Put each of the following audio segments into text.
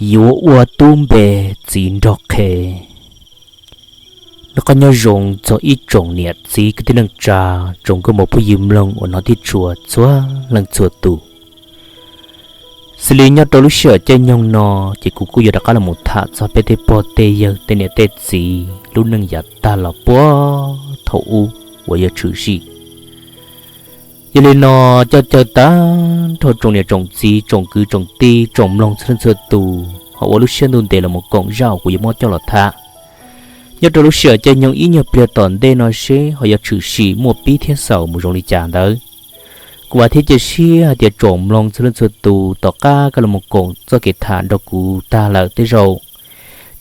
Yuav ua tub npe txiv nrog qhe. Noj qab nyob zoo txog ib tsoom niam txiv kwv tij neej tsa, tsoom nkauj muam phooj ywg mloog uas hnov thiab tshua txhua leej txhua tus. Xws li nyob rau lub sij hawm caij nyoog no, ces kuv kuj yuav rov qab los mus tham txog peb tej pog tej yawg tej niam tej txiv lub neej yav tag los puag thaum ub uas yog tshwm sim. Yog li no, coj caw tag nrho tsoom niam tsoom txiv tsoom kwv tsoom tij tsoom mloog txhua leej txhua tus ho ua lub siab ntuj ntev los mus koom zaj uas kuv yuav muab coj los tham nyob rau lub sij hawm caij nyoog ib nyuag pliag tom ntej no seb ho yuav tshwm sim muaj pib thiab xaus mus zoo li cas ntawd. Kuv vam thiab cia siab hais tias tsoom mloog txhua leej txhua tus tom qab koj los mus koom txoj kev tham nrog kuv tag lawm tej zaum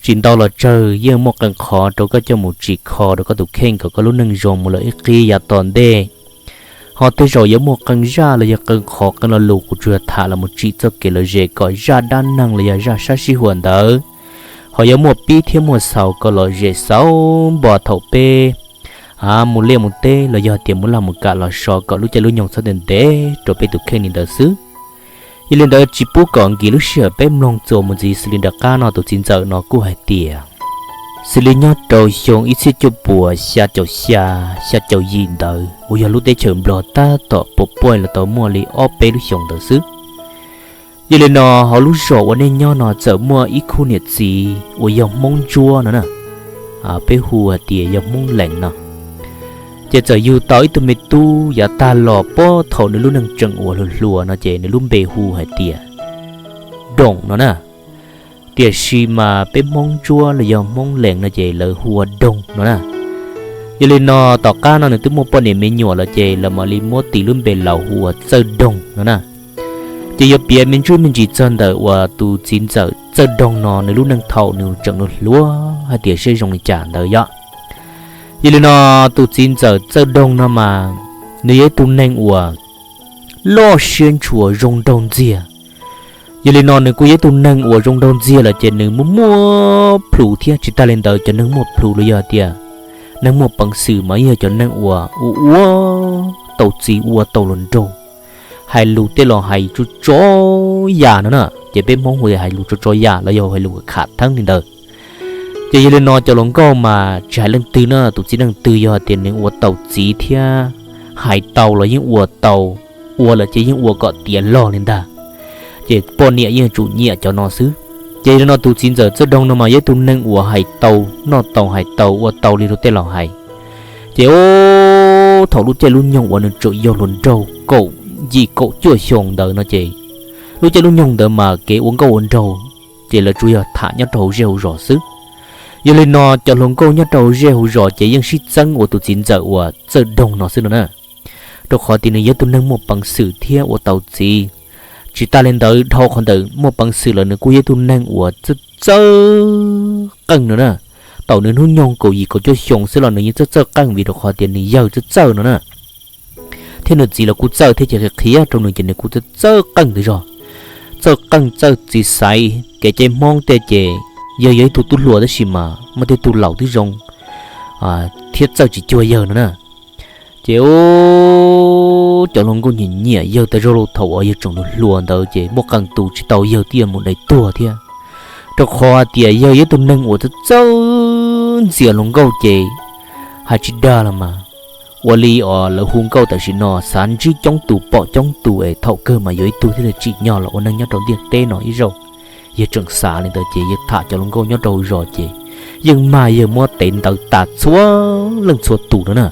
tsis ntau los tsawg yeej muaj qee qhov rau koj coj mus tsim kho rau koj tus kheej kom koj lub neej zoo mus lawm ib qib yav tom ntej. Ho tej zaum yuav muaj qee zaj los yog qee qhov qee lo lus kuv tsuas yog tham los mus tsim txoj kev lom zem kom zaj dab neeg los yog zaj sab sib huam ntawd ho yuav muaj pib thiab muaj xaus kom lom zem xaus npo thaum peb mus liaj mus teb los yog tias mus laj mus kam los so kom lub caij lub nyoog txhob ntev ntev rau peb tus kheej li ntawd xwb. Yog li ntawd tsis pub kom nkim lub sij hawm peb mloog txuas mus ntxiv xws li nram qab no tus txiv ntxawm no kuj hais tias, xws li nyob rau xyoo ib txhiab cuaj puas xya caum xya, xya caum yim ntawd uas yog lub teb chaws Nplog tab tom puas puaj los tau muaj li ob peb lub xyoos ntawd xwb. Yog li no hauv lub zos uas nej nyob no txawm muaj ib khub niam txiv uas yog Hmoob Ntsuab no na, peb hu hais tias yog Hmoob Lees no, ces txawm yug tau ib tug me tub yav tag los puag thaum nws lub neej tseem uas hluas hluas no ces nws lub npe hu hais tias Doog no na. Tiam sis mas peb Hmoob Ntsuab los yog Hmoob Lees no ces lawv hu ua Doog no na. Yog li no tom qab no nws twb muaj poj niam me nyuam lawm ces lawv mam li muab tis lub npe laus hu ua Txawj Doog no na. Ces yuav piav me ntsuj me ntsis txog ntawm uas tus txiv ntxawm Txawj Doog no nws lub neej thaum nws tseem hluas hais tias seb zoo li cas ntawd yom. Yog li no tus txiv ntxawm Txawj Doog no mas nws yog ib tug neeg uas loj siab ntshua zoo nraug ntxiag. Yog li no nws kuj yog ib tug neeg uas zoo nraug ntxiag lawm ces nws muaj muaj plhus thiab tsis tag li ntawd cov neeg muaj plhus los yog tias neeg muaj peev xwm mas yog cov neeg uas ua ua tau txiv ua tau hluas nraug, hais lus tej los hais tso tso yam no na, ces peb Hmoob hu tias hais lus tso tso yam los yog hais lus kham theeb li ntawd. Ces yog li no cov hluas nkauj mas tsis hais leej twg na, tus txiv leej twg yog hais tias nws ua tau txiv thiab hais tau los yeej ua tau, ua lawm ces yeej ua kom tiav log li ntag. Ces poj niam yeej tsum nyiam cov no xwb. Ces yog li no tus txiv ntxawm Txawj Doog no mas yog ib tug neeg uas hais tau, noj tau hais tau ua tau li rau tej laus hais. Ces thaum lub caij lub nyoog uas nws tseem yog hluas nraug kaum yim kaum cuaj xyoo ntawd no ces lub caij lub nyoog ntawd mas kev ua nkauj ua nraug ces lawv tsuas yog tham nyob rau hauv zej hauv zos xwb. Yog li no cov hluas nkauj nyob rau hauv zej hauv zos ces yeej sib txeeb ua tus txiv ntxawm uas Txawj Doog no xwb no na, rau qhov tias nws yog tus neeg muaj peev xwm thiab ua tau txiv. Tsis tas li ntawd dhau qhov ntawm muaj peev xwm lawm nws kuj yog tus neeg uas txawj txawj qeej no na. Thaum nws hnub nyoog kaum yim kaum cuaj xyoo xwb los nws yeej txawj txawj qeej vim rau qhov tias nws yawg txawj txawj no na, thiab nws txiv los kuj txawj thiab ces qhia rau nws ces nws kuj txawj txawj qeej ntawd zog. Txawj qeej txawj txiv xaiv kev cai Hmoob tej ces yawg yog ib tug tub hluas tab sis mas muaj tej tug laus twb zoo thiab txawj tsis cuag yawg no na. Ces cov hluas nkauj nyiam nyiam yawg tas zog los thaum uas yawg tseem hluas ntawd ces muaj qee tus tsis tau yawg twb yuav mus dai tuag thiab, rau qhov hais tias yawg yog ib tug neeg uas txawj txawj ntxias hluas nkauj ces hais tsis dag los mas ua li os lawv hu nkauj tam sim no xav ntsib coob tus pom coob tus es thaum kawg mas yuav ib tug thiaj li tsim nyog los ua neeg nyob rau ntiaj teb no ib zaug. Yawg tseem xav li ntawd ces yawg tham cov hluas nkauj nyob rau hauv zos ces yeej mag yawg muab tev ntawv tas txhua leej txhua tus no na.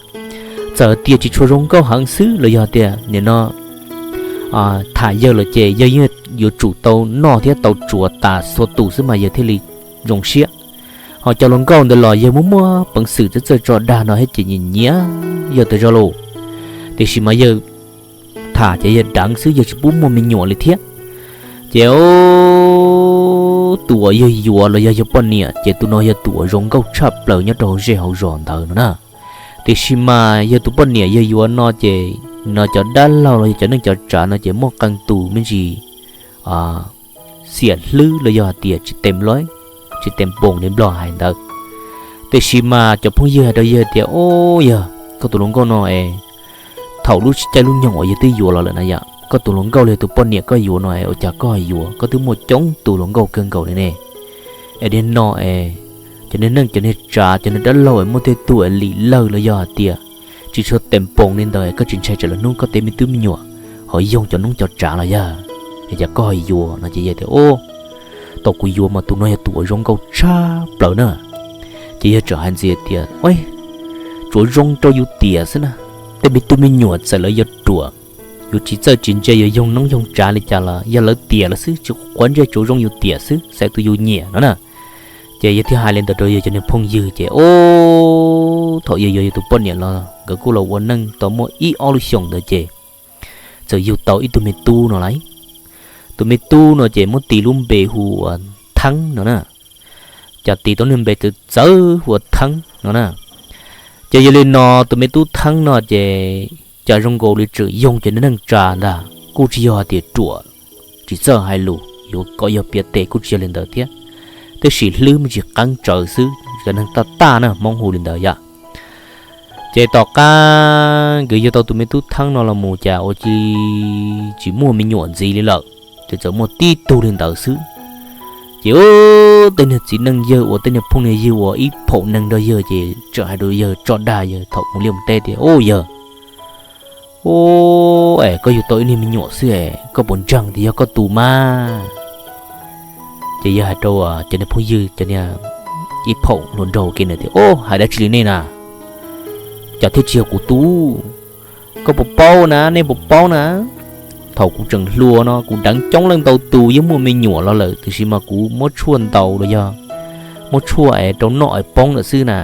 Txawm tias tsis tshua zoo nkauj heev xwb los yog tias nim no tham yawg lawm ces yawg yeej yuav tsum tau noj thiab tau tsuav tas txhua tus xwb mas yawg thiaj li zoo siab. Ho cov hluas nkauj ntawd los yawg muaj muaj peev xwm txawj txawj tso dag no thiab ces nyiam nyiam yawg tas zog lauj. Tiam sis mas yawg tham ces yawg deev xwb yawg tsis pub muaj me nyuam li thiab. Ces tus uas yawg yuav los yog yawg poj niam ces tus no yog tus uas zoo nkauj tshaj plaws nyob rau hauv zej hauv zos ntawd no na. Tiam sis mas yawg tus poj niam yawg yuav no ces no cov dab laug los yog cov neej cov tsav no ces muaj qee tus me ntsis xiam hlwb los yog hais tias tsis tes nploos, tsis tes npoos li nplog hais ntawd. Tiam sis mas cov phooj ywg hais rau yawg tias, o, yog koj tus hluas nkauj no es thaum lub caij lub nyoog uas yawg twb yuav los lawm na yom, koj tus hluas nkauj los yog tus poj niam koj yuav no es ua cas koj yuav, koj twb muaj coob tus hluas nkauj kawg nkaus li ne. Es niag no es, cov niag neej cov niag tsav cov niag dab laug es muaj tej tug es lim lawg los yog hais tias tsis tshua teem poom li ntawd, koj tsis ntshai tsam lwm hnub koj tej me tub me nyuam ho yoog cov noob cov tsav los yog? Es cas koj ho yuav no? Ces yawg tias, Ub, thaum kuv yuav mas tus no yog tus uas zoo nkauj tshaj plaws na. Ces yawg txawm hais ntxiv tias, Ub, tsuav zoo rau yus tiam xwb na, tej me tub me nyuam txawm lawv yuav ruam, yuav tsis txawj tsis ntse yuav yoog noob yoog tsav li cas los yog lawv tiam lawm xwb, tsis quav ntsej, tsuav zoo yus tiam xwb, xaiv tus yus nyiam no na. Ces yawg thiaj hais li ntawd rau yawg cov niag phooj ywg ces, Ub, thaum yawg yuav yawg tus poj niam los nkawd kuj los ua neej tau muaj ib ob lub xyoos ntawd ces txawm yug tau ib tug me tub no lauj. Tus me tub no ces muab tis lub npe hu ua Theeb no na. Cas tis tau niag npe txawv txawv hu ua Theeb no na. Ces yog li no tus me tub Theeb no ces cas zoo nkaus li tseem yoog cov niag neej tsa ntag, kuj tsis yog hais tias ruam, tsis txawj hais lus, yuav kom yog piav tes kuj tsis yog li ntawd thiab, tab sis hlwb me ntsis qeeb tsawv xwb, cov neeg taj taj na Hmoob hu li ntawd yom. Ces tom qab nkawd yug tau tus me tub Theeb no los mus cas ua tsis muaj me nyuam ntxiv li lawm, ces txawm muaj tib tug li ntawd xwb. Ces ub, tej niag txiv neej yawg uas tej niag phooj niag ywg uas ib phaum neeg nrog yawg ces txawm hais rau yawg tso dag yawg thaum mus liaj mus teb tias, Ub yawg, ub, es koj yug tau ib niag me nyuam xwb es koj puas ntseeg tias yog koj tus mas? Ces yawg hais rau cov niag phooj ywg cov niag ib phaum hluas nraug ua ke na tias, Ub, hais dab tsi li nej na? Cas thiaj tsis yog kuv tus? Koj puas paub na, nej puas paub na, thaum kuv tseem hluas no kuv deev coob leej ntau tus yeej muaj me nyuam los lawm, tiam sis mas kuv muab tshuaj ntaus los yog muab tshuaj es rau noj es poob lawm xwb na,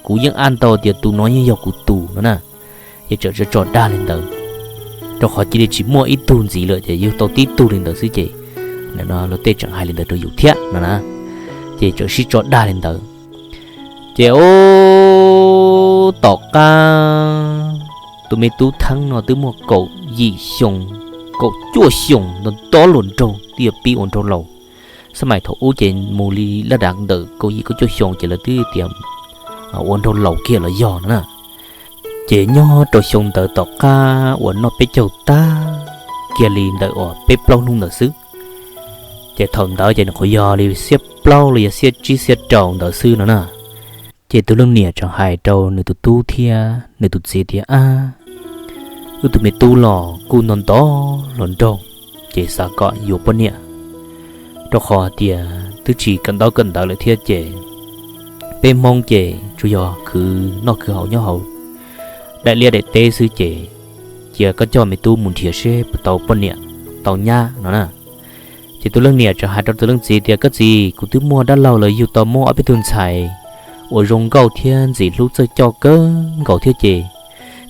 kuv yeej ab ntau tias tus no yeej yog kuv tus no na. Yawg txawm tso dag li ntawd, rau qhov cia li tsis muaj ib tug ntxiv lawm ces yug tau tib tug li ntawd xwb ces, nim no luag tej tseem hais li ntawd rau yus thiab no na. Ces txawm sib tso dag li ntawd. Ces ub, tom qab tus me tub Theeb no twb muaj kaum yim xyoo, kaum cuaj xyoo, nto nto hluas nraug twb yuav pib ua nraug laus. Xab mais thaum ub ces mus li laj dav ntawm kaum yim kaum cuaj xyoo ces lawv twb tias ua nraug laus kiag los yog no na. Ces nyob rau xyoo ntawd tom qab uas noj peb caug tag kiag li ntawm uas peb plaub hnub ntawd xwb, ces thaum ntawd ces nws qhuav yog li xiab plaub los yog xiab tsib xiab rau ntawd xwb no na. Ces tus leej niam tseem hais rau nws tus tub thiab nws tus txiv tias, Ab, wb tus me tub los kuj nto nto hluas nraug, ces xav kom yuav poj niam, rau qhov tias twb tsis kawm ntaub kawm ntawv lawm thiab ces peb Hmoob ces tsuas yog khwv noj khwv haus nyob hauv daim liaj daim teb xwb ces cia koj coj me tub mus nrhiav seb puas tau poj niam tau nyab no na. Ces tus leej niam tseem hais rau tus leej txiv tias, Koj txiv, kuv twb muaj dab laug lawv yug tau muaj ob peb tug ntxhais uas zoo nkauj thiab ntxim hlub txawj coj kawg nkaus thiab ces,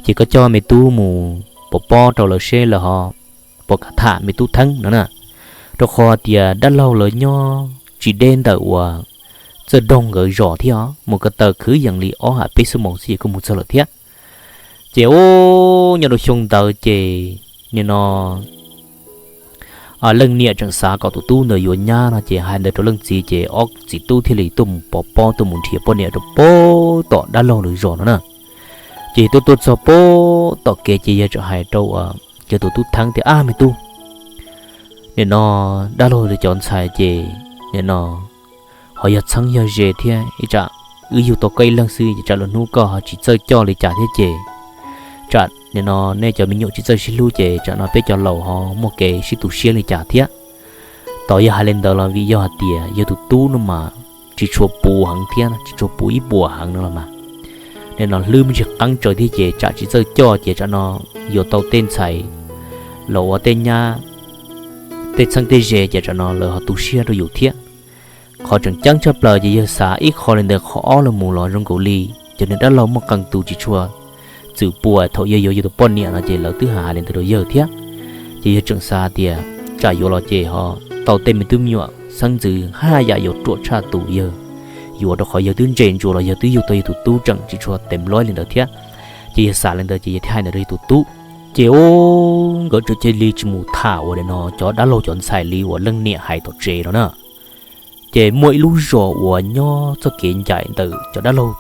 ces koj coj me tub mus pov pob rau lawv seb lawv ho puas kam tham me tub Theeb no na. Rau qhov tias dab laug lawv nyob tsis deb ntawm uas Txawj Doog nkawd zos thiab os, mus ko taw khwv yees li ob ham peb xuab moos xwb ces kuj mus txog lawm thiab. Ces ub, nyob rau xyoo ntawd ces nim no leej niam tseem xav kom tus tub ntawd yuav nyab no ces hais ntawd rau leej txiv ces ob txiv tub thiaj li tuaj mus pov pob tuaj mus nrhiav poj niam rau pem tom dab laug lawv zos no na. Ces tuaj tuaj txog pem tom kev ces yawg tseem hais rau yawg tus tub Theeb tias, Ab me tub, nim no dab laug lawv cov ntxhais ces nim no ho yog txheeb yog ze thiab, ib tsam wb yug tau koj ib leeg xwb ces tsam lwm hnub koj ho tsis txawj coj li cas thiab ces tsam nim no nej cov me nyuam tsis txawj sib hlub ces tsam no peb cov laus ho muaj kev sib tu siab li cas thiab. Tos yawg hais li ntawd los vim yog hais tias yawg tus tub no mas tsis tshua puv heev thiab, tsis tshua puv ib puas heev no los mas, nim no hlwb me ntsis qeeb tsawv thiab ces tsam tsis txawj coj ces tsam no yuav tau tej ntxhais los ua tej nyab, tej txheeb tej ze ces tsam no lawv ho tu siab rau yus thiab. Qhov tseem ceeb tshaj plaws ces yawg xav ib qho li ntawd, qhov ob los mus los zoo nkaus li cov niag dab laug muaj qee tus tsis tshua txwm puas thaum yawg yuav yawg tus poj niam no ces lawv twb hais li ntawd rau yawg thiab. Ces yawg tseem xav tias tsam yuav los ces ho tau tej me tub me nyuam xeeb ntxwv haj yam yuav ruam tshaj tus yawg yuav, rau qhov yawg twb ntse ntsuas los yawg twb yug tau yawg tus tub tseem tsis tshua tes nploib li ntawd thiab. Ces yawg xav li ntawd ces yawg thiaj hais ntawd rau yawg tus tub. Ces ub, nkawd tseem cia li tsis mus tham uas nim no cov dab laug cov ntxhais li uas leej niam hais tom tsev no na. Ces muaj ib lub zos uas nyob txoj kev ncaim ntawm cov dab laug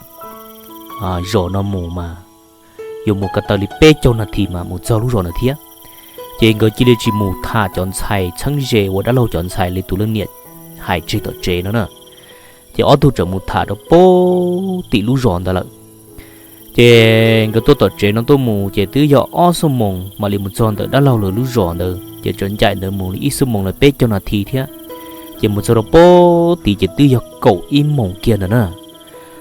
zos no mus mas yuav mus ko taw li peb caug nas this mas mus txog lub zos ntawd thiab. Ces nkawd cia li tsis mus tham cov ntxhais txheeb ze uas dab laug cov ntxhais li tus leej niam hais tseg tom tsev no na. Ces ob tug txawm mus tham rau pem tim lub zos ntawd lawm. Ces nkawd tuaj tom tsev no tuaj mus ces twb yog ob xuab moos mam li mus txog ntawm dab laug lawv lub zos ntawd, ces txawm ncaim ntawd mus li ib xuab moos lawm peb caug nas this thiab. Ces mus txog rau pem tid ces twb yog kaum ib moos kiag ntawd na.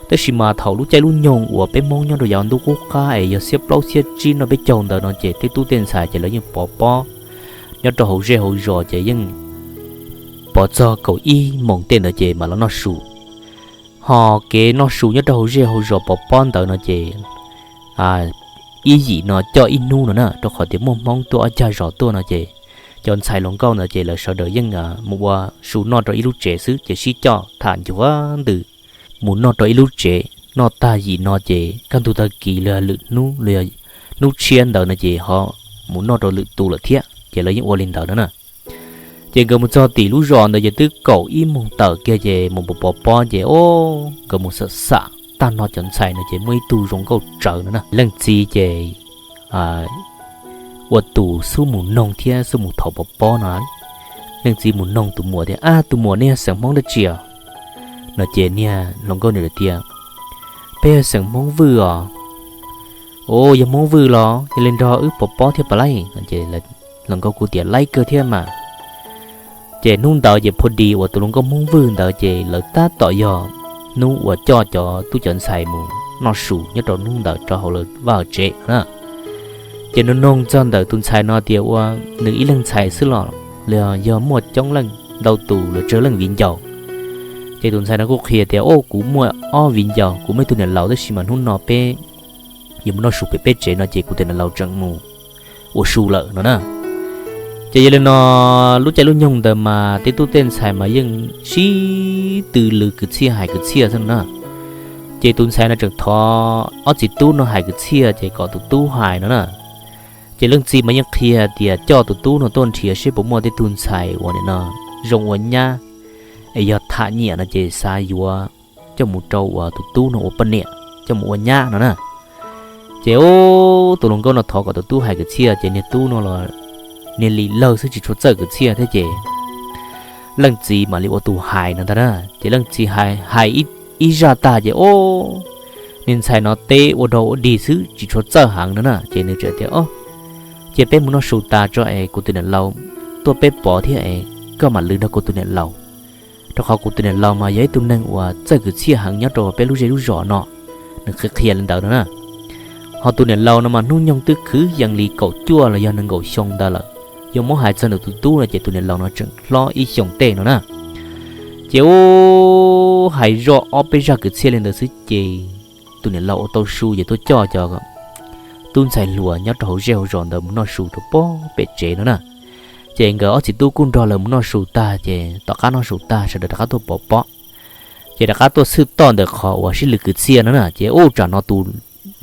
Tab sis mas thaum lub caij lub nyoog uas peb Hmoob nyob rau yav ntuj qub qab es yog xiab plaub xiab tsib noj peb caug ntawd no ces tej tub tej ntxhais ces lawv yeej pov pob nyob rau hauv zej hauv zos ces yeej pov txog kaum ib moos tej ntawd ces mam los noj su. Ho kev noj su nyob rau hauv zej hauv zos pov pob ntawd no ces ib yim no coj ib hnub no na, rau qhov tias muaj Hmoob tuaj ob cag zos tuaj no ces cov ntxhais hluas nkauj ntawd ces lawv sawv daws yeej mus ua su noj rau ib lub tsev xwb ces sib coj tham ncuav ntws mus noj rau ib lub tsev. Noj tag yim no ces kaj ntug tag kis los lwm hnub los yog hnub tshiab ntawd no ces ho mus noj rau lwm tus lawm thiab ces lawv yeej ua li ntawd no na. Ces nkawd mus txog tim lub zos ntawd ces twb kaum ib moos tawm kiag ces mus pov pov pob ces o, nkawd mus xam xam tag no cov ntxhais no ces muaj ib tug zoo nkauj tsawv no na. Leej txiv ces ua tus xub mus noog thiab xub mus thov pov pob no. Leej txiv mus noog tus muam tias, Ab, tus muam, nej yog xeem Hmoob dab tsi os? No ces niag hluas nkauj nws tias, Peb yog xeem Hmoob Vwj os. O, yog Hmoob Vwj los yog li nrog wb pov pob thiab pam laij. Hluas nkauj kuj tias, Laij kawg thiab mas. Ces hnub ntawd ces phu dis uas tus hluas nkauj Hmoob Vwj ntawd ces lawv tab tom yog hnub uas coj cov tub cov ntxhais mus noj su nyob rau hnub ntawd rau hauv lawv vaj tsev na. Ces nws noog txog ntawm tus ntxhais no tias ua nws ib leeg ntxhais xwb los los yog muaj coob leej ntau tus los tsawg leej viv ncaus. Ces tus ntxhais no kuj qhia tias, O, kuv muaj ob viv ncaus, kuv muaj ib tug niam laus tab sis mas hnub no peb yuav mus noj su pem peb tsev no ces kuv tus niam laus tseem mus ua su lawm no na. Ces yog li no, lub caij lub nyoog ntawd mas tej tub tej ntxhais mas yeej sib tw lwv kwv txhiaj hais kwv txhiaj xwb no na. Ces tus ntxhais no tseem thov ob txiv tub no hais kwv txhiaj ces kom tus tub hais no na. Ces leej txiv mas yeej qhia tias coj tus tub no tuaj nrhiav seb puas muaj tej tug ntxhais uas nim no zoo ua nyab es yog tham nyiam no ces xav yuav coj mus rau uas tus tub no ua poj niam, coj mus ua nyab no na. Ces tus hluas nkauj no thov kom tus tub hais kwv txhiaj ces niag tub no los niag lim lawg xwb tsis tshua txawj kwv txhiaj thiab ces leej txiv mam li ua tus hais no ntag na. Ces leej txiv hais hais ib zaj tag ces o, niag ntxhais no teb ua dog ua dig xwb tsis tshua txawj heev no na ces nws txawm tias, O, cia peb mus noj su tas tso es kuv tus niam laus tuaj peb pov thiab es koj mam lwv nrog kuv tus niam laus, rau qhov kuv tus niam laus mas yog ib tug neeg uas txawj kwv txhiaj heev nyob rau peb lub zej lub zos no. Nws qhia qhia li ntawd no na. Ho tus niam laus no mas hnub nyoog twb khwv yees li kaum cuaj los yog nees nkaum xyoo ntawd lawm, yog muab hais txog ntawm tus tub no ces tus niam laus no tseem hlob ib xyoos tej no na. Ces u, hais zoj ob peb zaj kwv txhiaj li ntawd xwb ces tus niam laus ua tau su ces tuaj coj cov tub ntxhais hluas nyob rau hauv zej hauv zos ntawd mus noj su rau pem tsev no na. Ces nkawd ob txiv tub kuj nrog lawv mus noj su tag ces tom qab noj su tag sawv daws rov qab tuaj pov pob. Ces rov qab tuaj txhwj toj ntawm qhov uas sib lwv kwv txhiaj no na ces u, tsam no tus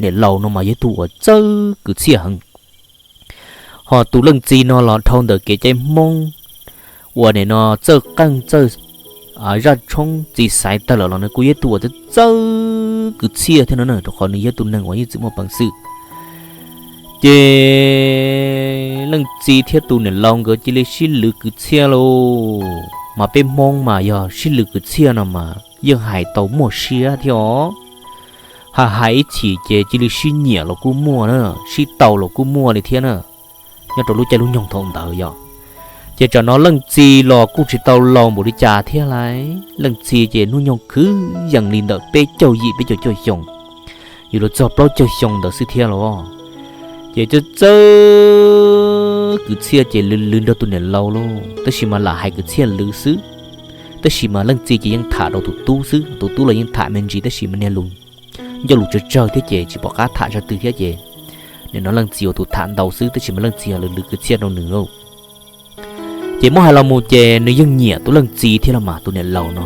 niam laus no mas yog tus uas txawj kwv txhiaj heev. Ho tus leej txiv no los dhau ntawm kev cai Hmoob uas nim no txawj qeej txawj zaj tshoob txiv xaiv tawg lawm los nws kuj yog tus uas txawj kwv txhiaj thiab no na, rau qhov nws yog tus neeg uas yeej txwm muaj peev xwm. Ces leej txiv thiab tus niam laus nkawd cia li sib lwv kwv txhiaj lauj. Mas peb Hmoob mas yog sib lwv kwv txhiaj no mas yeej hais tau muaj siab thiab os. Hais hais ib chim ces cia li sib nyiam los kuj muaj na, sib tau los kuj muaj li thiab na, nyob rau lub caij lub nyoog thaum ntawd yog. Ces tsam no leej txiv los kuj tsis tau laus npaum li cas thiab lauj, leej txiv ces hnub nyoog khwv yees li ntawm peb caug yim peb caug cuaj xyoo, yuav luag txog plaub caug xyoo ntawd xwb thiab los. Ces txawj txawj kwv txhiaj ces lwv lwv nrog tus niam laus lauj, tab sis mas lam hais kwv txhiaj lwv xwb. Tab sis mas leej txiv ces yeej tham rau tus tub xwb, tus tub los yeej tham me ntsis tab sis mas niag lus ncauj lus tsawg tsawg thiab ces tsis pom qab tham zaj twg thiab ces nim no leej txiv ua tus tham ntau xwb tab sis mas leej txiv ho lwv lwv kwv txhiaj rau nws lauj. Ces muab hais los mus ces nws yeej nyiam tus leej txiv thiab los mas tus niam laus no.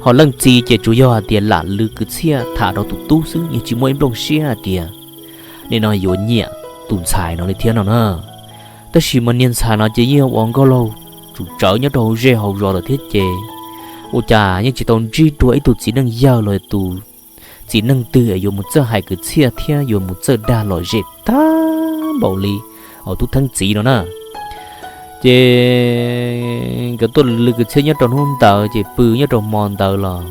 Ho leej txiv ces tsuas yog hais tias lam lwv kwv txhiaj tham rau tus tub xwb, yeej tsis muaj ib nplooj siab hais tias nim no yuav nyiam tus ntxhais no li thiab no na. Tab sis mas niag ntxhais no ces yeej ua nkauj laug tsum tsawv nyob rau hauv zej hauv zos lawm thiab ces ua cas yeej tsis tau ntsib dua ib tug txiv neej yawg los tus txiv neej twg yuav mus txawj hais kwv txhiaj thiab yuav mus txawj dag lom zem tag npaum li hauv tub theeb txiv no na. Ces nkawd tuaj lwv kwv txhiaj nyob rau hnub ntawd ces pw nyob rau hmo ntawd los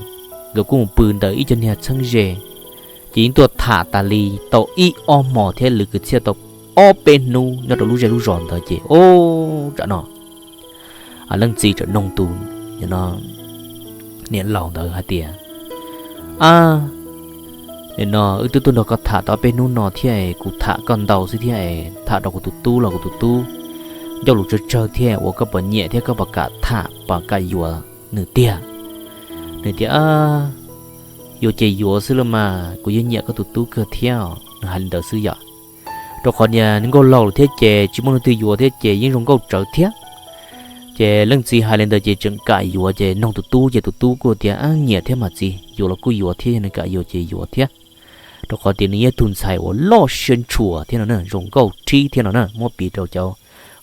nkawd kuj mus pw ntawm ib co niag txheeb ze, ces yeej tuaj tham tas li tau ib ob hmos thiab lwv kwv txhiaj tau ob peb hnub nyob rau lub zej lub zos ntawd ces ub, tsam no leej txiv txawm noog tus niam laus ntawd hais tias, Ab, nim no wb twb tuaj nrog koj tham tau ob peb hnub no thiab es kuv tham koj ntau xwb thiab es tham rau kuv tus tub los kuv tus tub ncauj lus tsawg tsawg thiab uas koj puas nyiam thiab koj puas kam tham puas kam yuav nws tiag? Nws tias, Yuav ces yuav xwb los mas kuv yeej nyiam koj tus tub kawg thiab. Nws hais li ntawd xwb yom. Rau qhov niag nkauj laus lawm thiab ces tsis muaj leej twg yuav thiab ces yeej zoo nkauj tsawv thiab. Ces leej txiv hais li ntawd ces tseem kam yuav ces noog tus tub ces tus tub kuj tias, Nyiam thiab mas txiv, yuav los kuj yuav thiab, yog nws kam yuav ces yuav thiab. Rau qhov tias nws yog ib tug ntxhais uas loj siab ntshua thiab no na, zoo nkauj rhib thiab no na, muab piv rau cov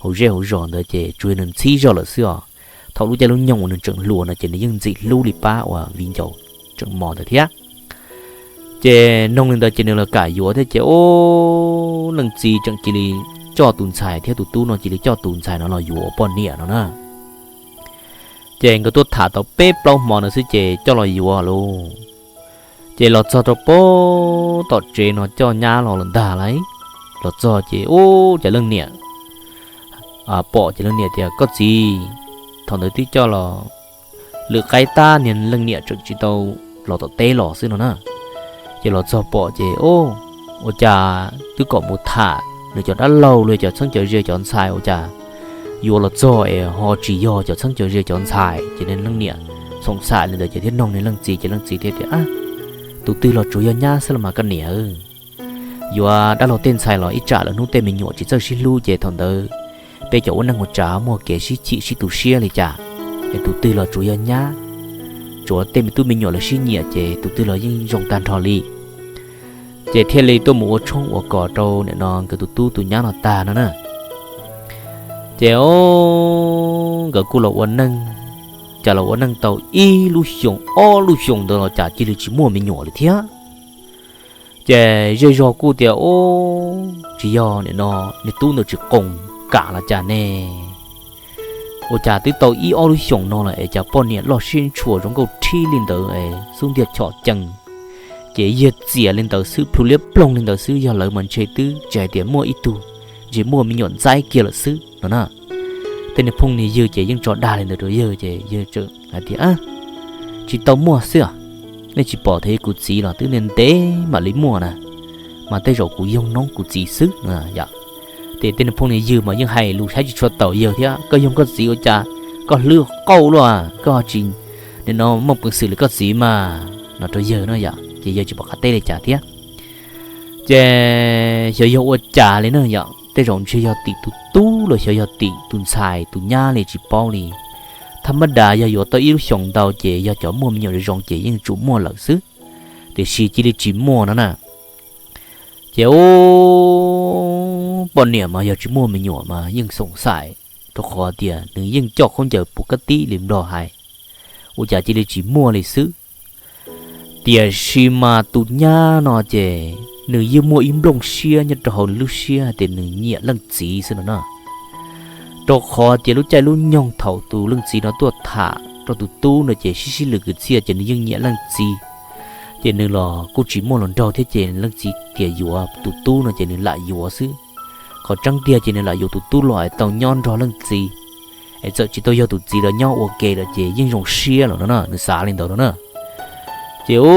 hauv zej hauv zos ntawd ces tsuas yog nws ntxhib zog lawm xwb os. Thaum lub caij lub nyoog uas nws tseem hluas no ces nws yeej ntxim hlub li pab uas viv ncaus tseem mos ntawd thiab. Ces noog li ntawd ces nws los kam yuav thiab ces ub, leej txiv tseem cia li coj tus ntxhais thiab tus tub no cia li coj tus ntxhais no los yuav ua poj niam no na. Ces nkawd tuaj tham tau peb plaub hmo no xwb ces coj los yuav lauj. Ces los txog rau pem tom tsev no coj nyab los lawm ntag lauj. Los txog ces ub, ces leej niam pom ces leej niam tias, Koj txiv, thaum ntawd twb coj los lwm qaib tab niag leej niam tseem tsis tau los tom teb los xwb no na. Ces los txog pom ces ub, ua cas twb kom mus tham nws cov dab laug los cov txheeb cov ze cov ntxhais ua cas yuav los txog es ho tsis yog cov txheeb cov ze cov ntxhais. Ces leej niam xoom xaim li ntawd ces thiaj noog nws leej txiv ces leej txiv thiaj tias, Tus twg los tsuas yog nyab xwb los mas koj niam. Yuav dab laug tej ntxhais los ib tsam lawv hnub tej me nyuam tsis txawj sib hlub ces thaum ntawd peb cov ua neej ua tsav muaj kev sib chim sib tu siab li cas. Es tus twg los tsuas yog nyab, tsuav tej me tub me nyuam lawv sib nyiam ces tus twg los yeej zoo tag nrho li. Ces thiaj li tuaj mus ua tshoob ua kos rau nim no nkawd tus tub tus nyab no tag no na. Ces o, nkawd kuj los ua neej, cas los ua neej tau ib lub xyoos ob lub xyoos ntawd los cas cia li tsis muaj me nyuam li thiab. Ces zej zog kuj tias, Ub, tsis yog nim no nws tub ntawd tsis qoos kam los cas ne? Ua cas twb tau ib ob lub xyoos no lawm es cas poj niam loj siab ntshua zoo nkauj rhib li ntawd es xub ntiag chom cees, ces yawg txias li ntawd xwb, plhu liab ploog li ntawd xwb, yog lawv mas ntshe twb tsis hais tias muaj ib tug, ntshe muaj me nyuam ntxaib kiag lawm xwb no na. Tej niag phooj niag ywg ces yeej tso dag li ntawd rau yawg ces yawg hais tias, Tsis tau muaj xwb os, nej tsis pom tias kuv txiv los twb ntev ntev mam li muaj na, mas tej zaum kuv yoog noob kuv txiv xwb no yom. Ces tej niag phooj niag ywg mas yeej hais lus saib tsis tshua taus yawg thiab, Koj yoog koj txiv ua cas koj hlwb qauj luaj, koj tsis, nim no muaj peev xwm li koj txiv mas, no rau yawg no yom, ces yawg tsis pom qab teb li cas thiab. Ces xyov yog ua cas li na yom, tej zaum ntshe yog tim tus tub los xyov yog tim tus ntxhais tus nyab li tsis paub li. Thaj mab das yog yuav tau ib lub xyoos ntau ces yog cov muaj me nyuam zoo ces yeej tsum muaj lawm xwb, tiam sis cia li tsis muaj no na. Ces ub, poj niam mas yog tsis muaj me nyuam mas yeej xoom xaim, rau qhov tias nws yeej coj khaub ncaws puv kab tib li nplog hais, ua cas cia li tsis muaj li xwb. Tiam sis mas tus nyab no ces nws yeej muaj ib nplooj siab nyob rau hauv nws lub siab hais tias nws nyiam leej txiv xwb no na. Rau qhov tias lub caij lub nyoog thaum tus leej txiv no tuaj tham rau tus tub no ces sib sib lwm kwv txhiaj ces nws yeej nyiam leej txiv. Ces nws los kuj tsis muaj hluas nraug thiab ces leej txiv tias yuav tus tub no ces nws lam yuav xwb. Qhov tseeb tiag ces nws lam yuav tus tub los es tau nyob nrog leej txiv, es txawm tsis tau yog tus txiv los nyob ua ke lawm ces yeej zoo siab lawm no na, nws xav li ntawd no na. Ces ub,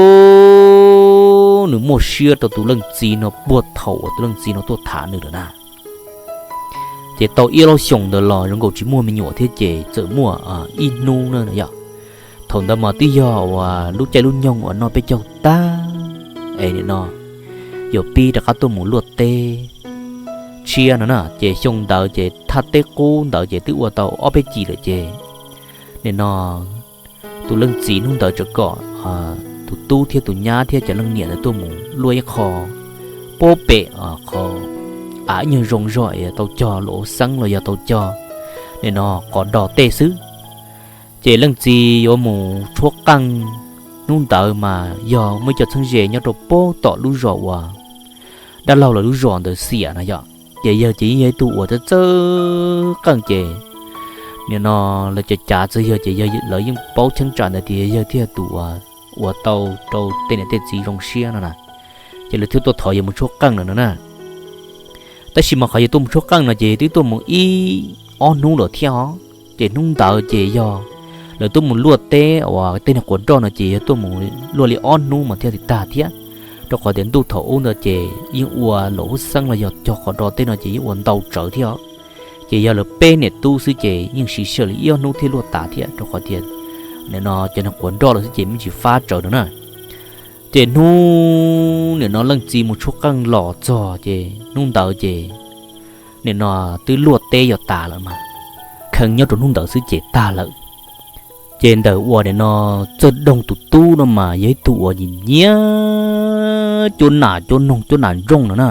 nws muaj siab rau tus leej txiv no puag thaum uas tus leej txiv no tuaj tham nws lawm na. Ces tau ib ob lub xyoos ntawd los zoo nkaus tsis muaj me nyuam thiab ces txawm muaj ib hnub na yom. Thaum ntawd mas twb yog uas lub caij lub nyoog uas noj peb caug tag, es nim no yuav pib rov qab tuaj mus luaj teb tshiab no na, ces xyoo ntawd ces thaj teb qub ntawd ces twb ua tau ob peb cim lawm ces nim no tus leej txiv hnub ntawd tseem kom tus tub thiab tus nyab thiab cov leej niam ntawd tuaj mus luaj ib qho pob pem, qhov av ib nyuag zoo zog es tau cog luam xeeb los yog tau cog nim no qos do tej xwb. Ces leej txiv yuav mus tshuab qeej, hnub ntawd mas yog muaj ib co txheeb ze nyob rau pob tom lub zos uas dab laug lawv lub zos ntawd xiam no yom. Ces yawg ces yeej yog ib tug uas txawj txawj qeej ces nim no lawv cav cav txog yawg ces lawv yeej paub cheeb tsam ntawd tias yawg thiaj tus uas ua tau rau tej niam tej txiv zoo siab no na. Ces lawv thiaj tuaj thov yawg mus tshuab qeej lawm no na. Tab sis mas qhov yawg tuaj mus tshuab qeej no ces twb tuaj mus ib ob hnub lawm thiab os. Ces hnub ntawd ces yog lawv tuaj mus luaj teb uas tej niag quav nroj no ces yog tuaj mus luaj li ob hnub mas thiaj li tag thiab, rau qhov tias ntuj thaum ub ntawd ces yeej ua laum hub xeeb los yog cog qhov rau tej no ces yeej ua ntau tsawv thiab os. Ces yog lawv peb niam tub xwb ces yeej siv sij hawm li ib ob hnub thiaj luaj tas thiab, rau qhov tias nim no cov niag quav nroj lawm xwb ces me ntsis fab tsawv no na. Ces hnub nim no leej txiv mus tshuab qeej los txog ces hnub ntawd ces nim no twb luaj teb yog tas lawm mas, kheev nyob rau hnub ntawd xwb ces tag lawm. Ces ntawm uas nim no Txawj Doog tus tub no mas yog ib tug uas nyiam nyiam cuab nam cuab noog cuab nam ntsooj no na.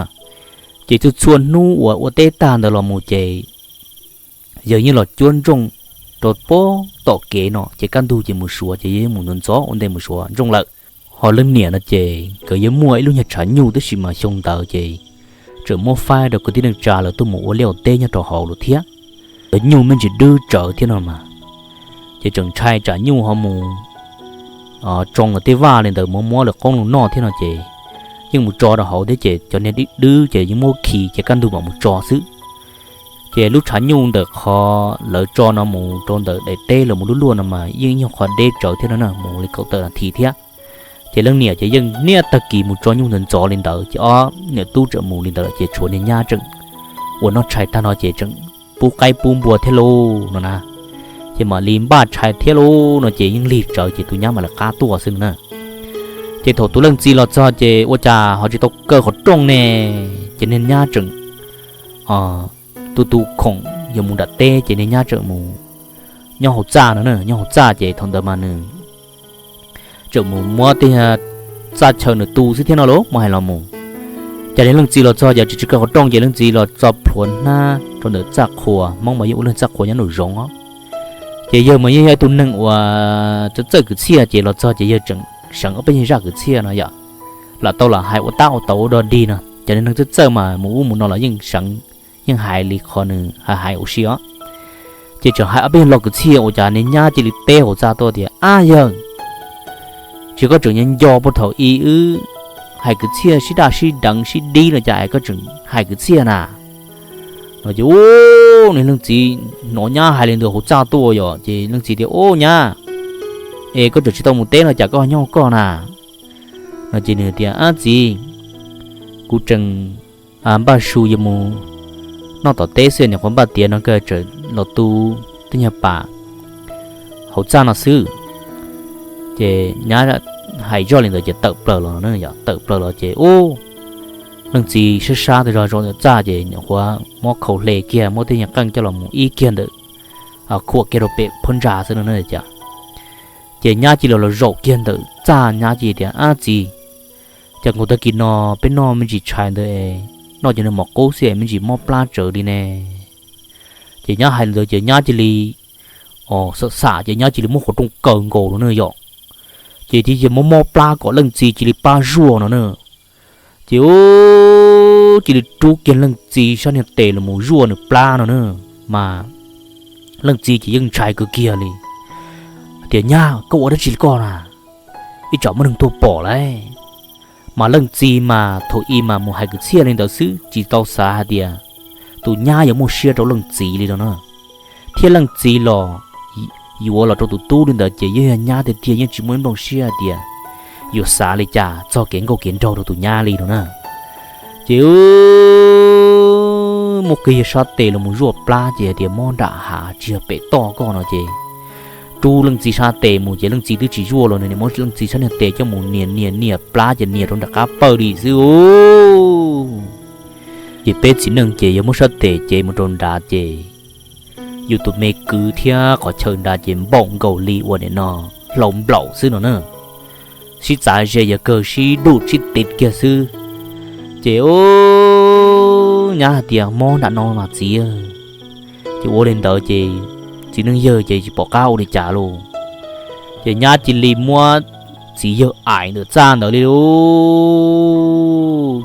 Ces txhua txhua hnub uas ua teb tag ntawd los mus ces yawg yeej los cuab ntsooj rau pem tom kev no ces kaj ntug ces mus suav ces yawg yeej mus ntxov ntxov ua ntej mus suav ntsooj lawm. Ho leej niam no ces nkawd yeej muaj ib lub nyuag tshav nyuj tab sis mas xyoo ntawd ces tseem muab faib rau kwv tij neej tsa lawv tuaj mus ua liaj ua teb nyob rau hauv lawm thiab. Cov nyuj me ntsis dwb tsawv thiab no mas, ces tseem ntshai tsam nyuj ho mus tsoo lawv tej vaj li ntawd mus muab lawv qoob loo noj thiab no ces yeej mus tso rau hauv thiab ces cov niag dwb ces yeej muab khi ces kaj ntug mam mus tso xwb. Ces lub tshav nyuj ntawm qhov lawv tso no mus rau ntawm daim teb lawv mus luaj luaj no mas yeej yog qhov deb tsawv thiab no na, mus li kaum tawm nas this thiab. Ces leej niam ces yeej niaj tag kis mus tso nyuj ntxov ntxov li ntawd ces ob niam tub tseem mus li ntawd lawm ces tshuav niag nyab tseem ua noj tshais tag no ces tseem pub qaib pub npua thiab lauj no na. Ces mam li npaj tshais thiab lauj no ces yeej lig tsawv ces tus nyab mam li qab tuaj xwb no na. Ces thaum tus leej txiv los txog ces ua cas ho tsis tau kaw qhov rooj ne, ces niag nyab tseem tu tu khoom yuav mus nram teb ces niag nyab tseem mus nyob hauv txaj no na, nyob hauv txaj ces thaum ntawd mas nws tseem mus muab tej txaj chaw nws tu xwb thiab no lauj, muab hais los mus. Ces niag leej txiv los txog ces tsis tsis kaw qhov rooj ces leej txiv los txo plhuav hnab rau ntawm txaj qhua, Hmoob mas yeej ua lub txaj qhua nyob nraum zoov os. Ces yawg mas yeej yog ib tug neeg uas txawj txawj kwv txhiaj ces los txog ces yawg tseem seev ob peb nyuag zaj kwv txhiaj no yom, lam tau lam hais ua tab ua tau ua dog dig no ces niag neeg txawj txawj mas mus ub mus no los yeej seev, yeej hais li qhov nws hais hais ua si os. Ces tseem hais ob peb nyuag lo kwv txhiaj ua cas niag nyab cia li teb hauv txaj tuaj tias, Ab yawg, tsis koj tseem nco nco puag thaum ub wb hais kwv txhiaj sib daj sib deev sib dib no cas es koj tseem hais kwv txhiaj na? No ces ub, niag leej txiv hnov nyab hais li ntawd hauv txaj tuaj yom, ces leej txiv tias, Ub nyab, es koj tseem tsis tau mus teb no cas koj nyob hauv koj na? No ces nws tias, Ab txiv, kuv tseem npaj su yuav mus noj tom teb xwb, nyuam qhuav npaj tiav no kawg tseem los tu tej nyuag pas hauv txaj no xwb. Ces nyab hais zoj li ntawd ces tawm plaws los, tawm plaws los ces ub, leej txiv sab sab tej zog zaum ntawm txaj ces nyuam qhuav muab khau hle kiag, muab tej nyuag qeej coj los mus ib kiag ntawm, khuam kiag rau pem phab ntsa xwb no na cas. Ces nyab cia li los zaum kiag ntawm txaj, nyab cia li tias, Ab txiv, cas nkaus tag kis no peb noj me ntsis tshais ntawd, noj cov niag mov qub xwb es me ntsis mob plab tsawv li ne. Ces nyab hais li ntawd ces nyab cia li, o, xam xam ces nyab cia li muab qhov rooj kaw nkaus no na yom. Ces thiaj cia mob mob plab kom leej txiv cia li plab zuaj no na. Ces ub, cia li rub kiag leej txiv sab niag tes los mus zuaj nws plab no na. Mas leej txiv ces yeej ntshai kawg kiag li, tias, Nyab, koj ua dab tsi li koj na? Ib tsam muaj neeg tuaj pom lauj. Mas leej txiv mas thaum ub mas mus hais kwv txhiaj li ntawd xwb, tsis tau xav hais tias tus nyab yuav muaj siab rau leej txiv li no na. Thiab leej txiv los yuav los rau tus tub li ntawd ces yeej yog nyab tiag tiag, yeej tsis muaj ib nplooj siab hais tias yuav xav li cas txog kev nkauj kev nraug rau tus nyab li no na. Ces muab kiag yawg sab tes los mus zuaj plab ces hais tias, Mob nram hav tsis yog pem toj koj no ces rub leej txiv sab tes mus ces leej txiv twb tsis zuaj los nws niam muab leej txiv sab niag tes coj mus nias nias nias plab ces nias rau nram qab pawg li xwb. Ces peb txiv neej ces yog muab sab tes cev mus rau nrad ces yus tus me kwv thiab qhov chaw nrad ces npaum nkaus li uas nim no hlau nplaum xwb no na. Sib txav ze yog kawg sib dum sib tiv kiag xwb. Ces ub, nyab hais tias, Mob nram no mas txiv. Ces ua li ntawd ces txiv neej yawg ces tsis pom qab ua li cas lauj. Ces nyab cia li muab txiv yawg aim ntawm txaj ntawd li lauj.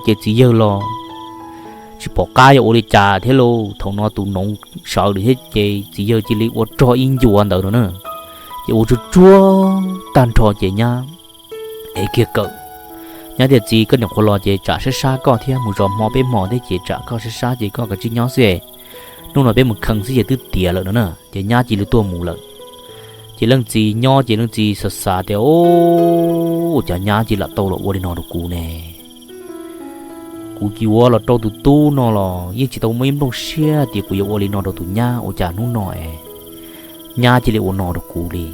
Ces txiv yawg los tsis pom qab yuav ua li cas thiab lauj. Thaum no tus noov sawv lawm thiab ces txiv yawg cia li ua rog ib ncua ntawd no na. Ces ua tsuag tsuag tag nrho ces nyab ev kiag kawm. Nyab tias, Txiv, koj nyuam qhuav los ces tsam sab sab koj thiab, mus zov hmo peb hmos thiab ces tsam koj sab sab ces koj kav tsij nyob xwb. Hnub no peb mus kheev xwb ces twb tiav lawm no na. Ces nyab cia li tuaj mus lawm. Ces leej txiv nyob ces leej txiv xav xav tias, Ua cas nyab cia li lam tau los ua li no rau kuv ne? Kuv yuav los rau tus tub no los yeej tsis tau muaj ib nplooj siab tias kuv yuav ua li no rau tus nyab, ua cas hnub no es nyab cia li ua no rau kuv li.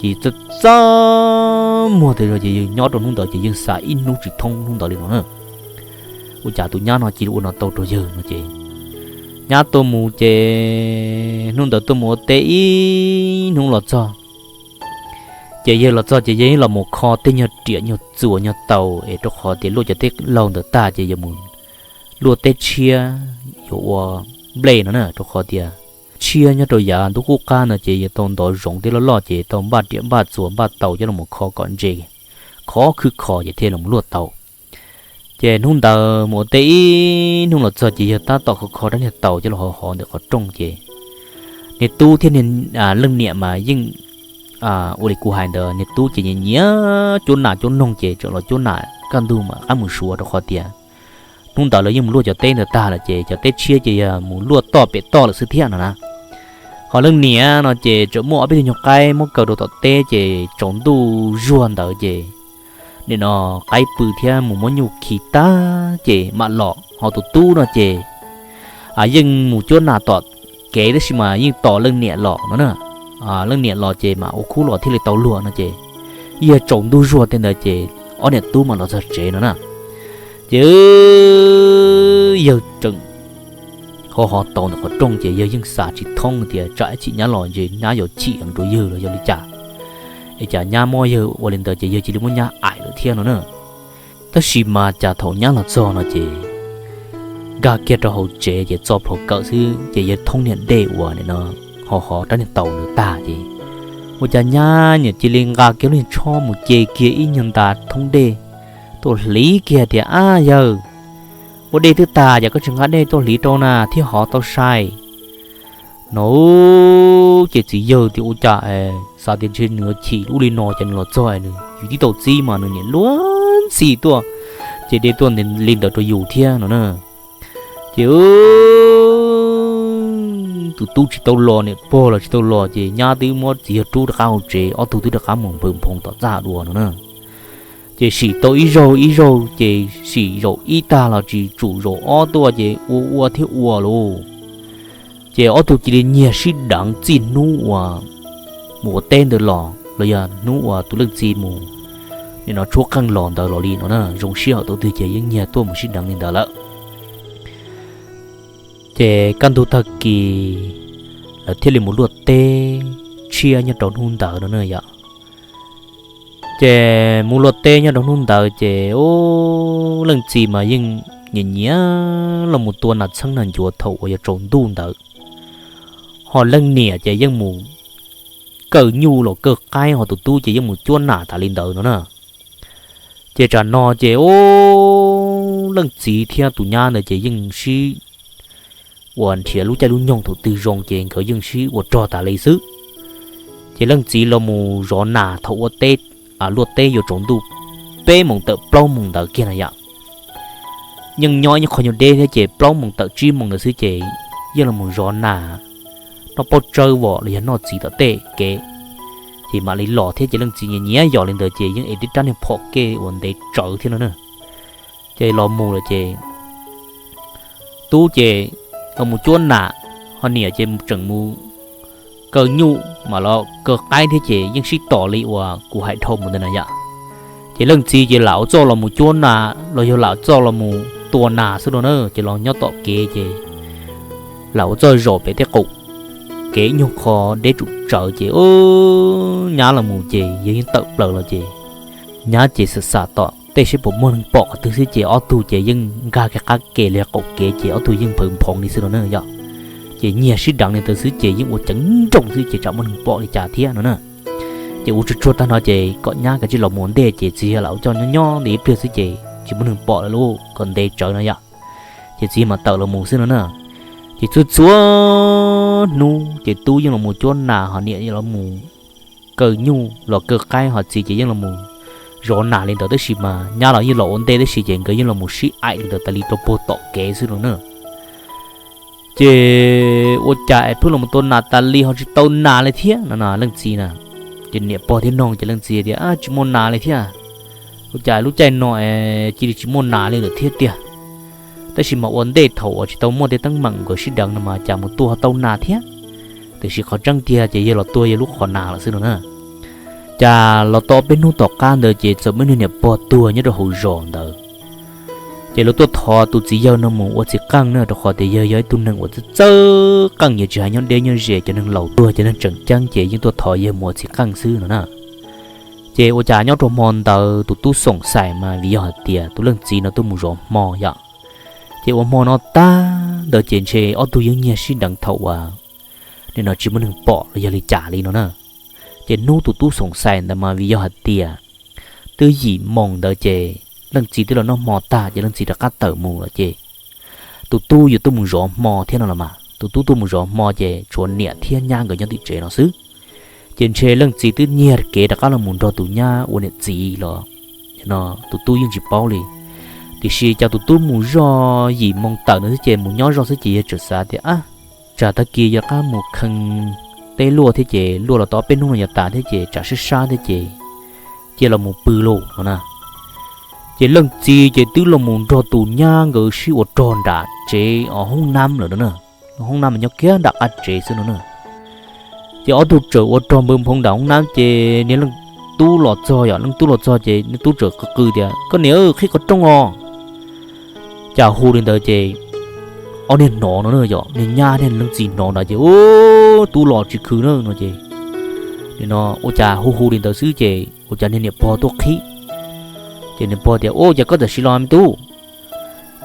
Ces txaj txaj muag tas zog ces yawg nyob rau hnub ntawd ces yeej xav ib hnub tsis thoob hnub ntawd li no na. Ua cas tus nyab no cia li ua no tau rau yawg no ces nyab tuaj mus ces hnub ntawd tuaj mus ua teb ib hnub los txog. Ces yawg los txog ces yawg los mus kho tej nyuag riam nyuag txuas nyuag taus es rau qhov tias luaj cov teb laug ntawd tag ces yawg mus luaj teb tshiab yuav ua nplej no na, rau qhov tias tshiab nyob rau yav ntuj qub qab no ces yawg tau ntov zoov tej loj loj ces tau npaj riam npaj txuas npaj taus coj los kho kom ntse, khov khwb kho ces thiaj los luaj tau. Ces hnub ntawd mus ua teb ib hnub los txog ces yawg tab tom kho kho rab niag taus coj los hov hov ntawm qhov rooj ces niag tub thiab leej niam mas yeej, ua li kuv hais ntawd, niag tub ces nyiam nyiam cuab nas cuab noog ces tseem los cuab nas kaj ntug mas qab mus suav rau qhov tias hnub ntawd lawv yeej mus luaj cov teb ntawd tag lawm ces cov teb tshiab ces yog mus luaj toj pem toj lawm xwb thiab no na. Ho leej niam no ces tseem muaj ob peb tug nyuag qaib muab kaw rau tom teb ces tsaus ntuj zuag ntawd ces nim no qaib pw thiab mus muab nyuj khi tag ces mam los. Ho tus tub no ces yeej mus cuab nas tom kev tab sis mas yeej tos leej niam los no na. Leej niam los ces mam ua khub los thiaj li tau luag no ces yog tsaus ntuj zuag tej ntawd ces ob niam tub mam los txog tsev no na. Ces yawg tseem hov hov taus ntawm qhov rooj ces yawg yeej xav tsis thoob tias tsam ib chim nyab los ces nyab yuav chim heev rau yawg los yog li cas, es cas nyab muab yawg ua li ntawd ces yawg cia li muab nyab aim lawm thiab no na. Tab sis mas cas thaum nyab los txog no ces nkag kiag rau hauv tsev ces txo plhuav kawm xwb ces yawg thoob niag dej uas nim no hov hov rab niag taus ntawd tag ces ua cas nyab niam cia li nqa kiag lub niag tshob mus ce kiag ib nyuag nta thoob dej tuaj hliv kiag tias, Ab yawg, ua dej twb tag ces koj tsis nqa dej tuaj hliv rau na thiaj hov tau sai no. Ces txiv yawg tias ua cas es xav tias ntshe nws yuav chim ub li no ces nws los txog es nws yus tib tau txib mas nws niam luag ntxhi tuaj ces de tuaj li ntawd rau yus thiab no na. Ces tus tub tsis tau los, niam pog los tsis tau los ces nyab twb muab txiv yawg rub rov qab hauv tsev, ob tug twb rov qab mus nphwv nphoov tom txaj dua no na. Ces sim tau ib zaug ib zaug ces sim zaum ib tag los tsis tsum zaum ob tuaj ces ua ua thiab ua lauj. Ces ob tug cia li nyiag sib deev txij hnub uas mus ua teb ntawd los los yog hnub uas tus leej txiv mus nim no tshuab qeej los ntawd los li no na. Zoo siab hom tau twg ces yeej nyiag tuaj mus sib deev li ntawd lawm. Ces kaj ntug tag kis lawv thiaj li mus luaj teb tshiab nyob rau hnub ntawd no na yom. Ces mus luaj teb nyob rau hnub ntawd ces ub, leej txiv mas yeej nyiam nyiam los mus tua nas txheeb nas ncuav thaum uas yuav tsaus ntuj ntawd. Ho leej niam ces yeej mus kaw nyuj los kaw qaib, ho tus tub ces yeej mus cuab nas tas li ntawd no na. Ces tsam no ces ub, leej txiv thiab tus nyab ntawd ces yeej sib uas nrhiav lub caij lub nyoog thaum twg zoo ces nkawd yeej sib ua rog tas li xwb. Ces leej txiv los mus zov nas thaum ua teb, luaj teb yuav tsaus ntuj peb moos tawm plaub moos ntawd kiag na yom. Yeej nyob ib qho nyuag deb thiab ces plaub moos tawm tsib moos ntawd xwb ces yeej los mus zov nas, noj pauj tsawb vom los yog noj txiv tom tej kev. Ces mam li los thiab ces leej txiv nyiam nyiam yos li ntawd ces yeej ev tib rab niag phom kej uas ntev tsawv thiab no na. Ces los mus lawm ces tub ces los mus cuab nas, ho niam ces tseem mus kaw nyuj mam los kaw qaib thiab ces yeej sib tom li uas kuv hais dhau mus ntawd na yom. Ces leej txiv ces lam ua txuj los mus cuab nas los yog lam ua txuj los mus tua nas xwb no na, ces los nyob tom kev ces lam ua txuj zaum pem tej qaum kev ib nyuag qho deb tsum tsawv ces ub, nyab los mus ces yawg yeej tawm plaws los ces nyab ces xam xam tom tej seb puas muaj neeg pom qhov twg xwb ces ob tug ces yeej nkag kiag qab ke li qaum kev ces ob tug yeej nphwv nphoov li xwb no na yom. Ces nyiag sib deev li ntawd xwb ces yeej ua ceev nrooj xwb ces tsam muaj neeg pom li cas thiab no na. Ces ua tsuag tsuag tag no ces kom nyab kav tsij los mus ua ntej ces txiv yawg lam ua coj nyob nyob li ib pliag xwb ces tsis muaj neeg pom lawm lauj, kom ntev tsawv no yom. ces txiv mam tawm los mus xwb no na. Ces txhua txhua hnub ces tub yeej los mus cuab nas, ho niam los mus kaw nyuj los kaw qaib, ho txiv ces yeej los mus zov nas li ntawd, tab sis mas nyab los yeej los ua ntej, tab sis ces nkawd yeej los mus sib aim li ntawd tas li rau puag tom kev xwb no na. Ces ua cas es pheej los mus tua nas tas li ho tsis tau nas li thiab no na leej txiv na. Ces niam pog thiab noog ces leej txiv tias, Tsis muaj nas li thiab, ua cas lub caij no es cia li tsis muaj nas li lawm thiab tiag. Tab sis mas ua ntej thaum uas tsis tau muaj tej teeb meem nkawd sib deev no mas cas mus tua tau nas thiab. Tiam sis qhov tseeb tiag ces yog los tua yog lub qhov nas lawm xwb no na. Cas los tau peb hnub tom qab ntawd ces txawm muaj niag niam pog tuag nyob rau hauv zos ntawd. Ces lawv tuaj thov tus txiv yawg no mus ua txiv qeej na, rau qhov tias yawg yog ib tug neeg uas txawj txawj qeej, yog tsis hais nyob deb nyob ze, cov neeg laus tuag cov neeg tseem ceeb ces yeej tuaj thov yawg mus ua txiv qeej xwb no na. Ces ua cas nyob rau hmo ntawd tus tub xoom xais mas vim yog hais tias tus leej txiv no tuaj mus zov hmo yom. Ces ua hmo no tag ntawd ces ntshe ob tug yeej nyiag sib deev thaum uas nim no tsis muaj neeg pom los yog li cas li no na. Ces hnub tus tub xoom xais ntawd mas vim yog hais tias twb yim moos ntawd ces leej txiv twb los noj hmo tag ces leej txiv rov qab tawm mus lawm ces tus tub yuav tuaj mus zov hmo thiab no los mas, tus tub tuaj mus zov hmo ces tshuav niam thiab nyab nkawd nyob tim tsev no xwb. Ces ntshe leej txiv twb nyiag kev rov qab los mus nrog tus nyab ua niam txiv los no tus tub yeej tsis paub li. Tiam sis cas tus tub mus zog yim moos tawm ntawd xwb ces mus nyob zog xwb ces yawg txawm xav tias, Ab, tsam tag kis yog qab mus khee teb luaj thiab ces luaj los tau ob peb hnub no yog tas thiab ces tsam sab sab thiab ces cia los mus pw lauj no na. Ces leej txiv ces twb los mus nrog tus nyab nkawd sib ua rog nram tsev os hoob nab lawm no na. Hoob nab mas nyob kiag nram qab tsev xwb no na. Ces ob tug txawm ua rog npawg nphoo nram hoob nab ces niag leej tub los txog yom, leej tub los txog ces niag tub txawm qw qw tias, Koj niam, qhib qhov rooj os. Cas hu li ntawd ces ob niag hnov no na yom, niag nyab thiab leej txiv hnov ntawd ces, Ub, tub los tsis khw na no ces, nim no ua cas hu hu li ntawd xwb ces ua cas niag niam pog tuaj qhib. Ces niam pog tias, Ub, cas koj tam sim los me tub?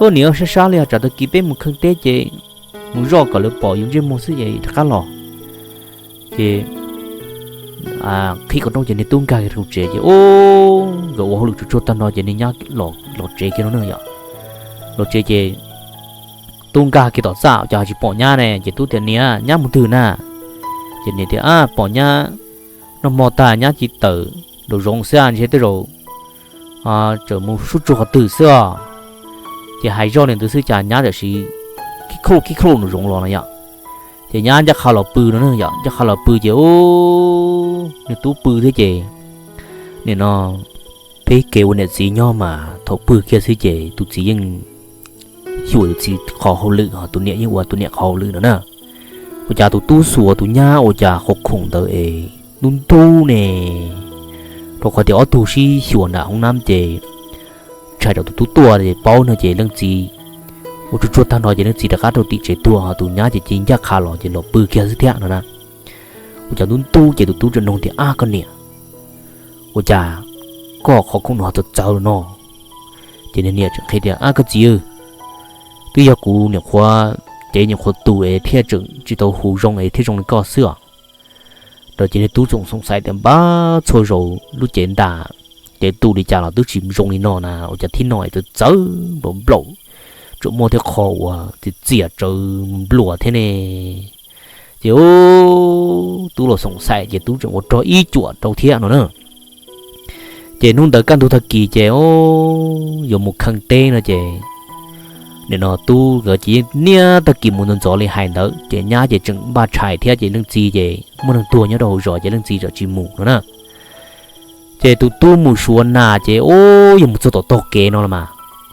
Ub, niam, sab sab li os, tsam tag kis peb mus khee teb ces mus zoj kom lawv pom yus ntsej muag xwb ces rov qab los. Ces qhib qhov rooj ces niag tub nkag rau tsev ces, ub, nkawd ua hauj lwm tsuag tsuag tag nrho ces niag nyab los tsev kiag no na yom. Los tsev ces tub nkag kiag tom txaj ces ho tsis pom nyab ne ces tub tias, Niam, nyab mus twg na? Ces niam tias, Pom nyab noj hmo tag nyab cia tawm nraum zoov xwb, ntshe tej zaum tseem mus sub tsuag qhov twg xwb os. Ces hais zoj li ntawd xwb cas nyab tam sim khib khauj khib khauj nraum zoov los no yom. Ces nyab ncaj qha los pw no na yom, ncaj qha los pw ces ub, niag tub pw thiab ces nim no peb kev ua niam txiv nyob mas thaum pw kiag xwb ces tus txiv yeej xyuas tus txiv qhov hauj lwm, ho tus niam yeej ua tus niam qhov hauj lwm no na. Ua cas tus tub xuas tus nyab ua cas qhov khoom ntawd es ntub ntub ne, rau qhov tias ob tug sib xyuas nram hoob nab ces ntshai tsam tus tub tuaj ces paub no ces leej txiv ua tsuag tsuag tag nrho ces leej txiv rov qab rau tim tsev tuag, ho tus nyab ces cia ncaj qha los ces los pw kiag xwb thiab no na. Ua cas ntub ntub ces tus tub txawm nug tias, Ab, koj niam, ua cas koj qhov khoom no ho txawv txawv no? Ces niag niam tseem qhia tias, Ab, koj txiv, twb yog kuv nyuam qhuav, cev nyuam qhuav tu es thiaj tseem tsis tau hu zoo es thiaj zoo li koj xwb os. Rau ces niag tub txawm xoom xaiv tias, Npab, txhua zaus lub cev ntas, cev tu li cas los twb tsis zoo li no na, ua cas thib no es txawv txawv nplaum nplaum, tsuas muaj thiab qho uas txias txias tsawv npluas thiab ne. Ces ub, tub los xoom xaiv ces tub tseem ua rog ib cuam rau thiab no na. Ces hnub ntawd kaj ntug tag kis ces yuav mus khee teb no ces nim no tub nkawd ces yeej niaj tag kis mus ntxov ntxov li hais ntawd ces nyab ces tseem npaj tshais thiab ces leej txiv ces muaj neeg tuag nyob rau hauv zos ces leej txiv txawm tsis mus no na. Ces tus tub mus suav nas ces ub, yog mus txog tom tog kev no los mas,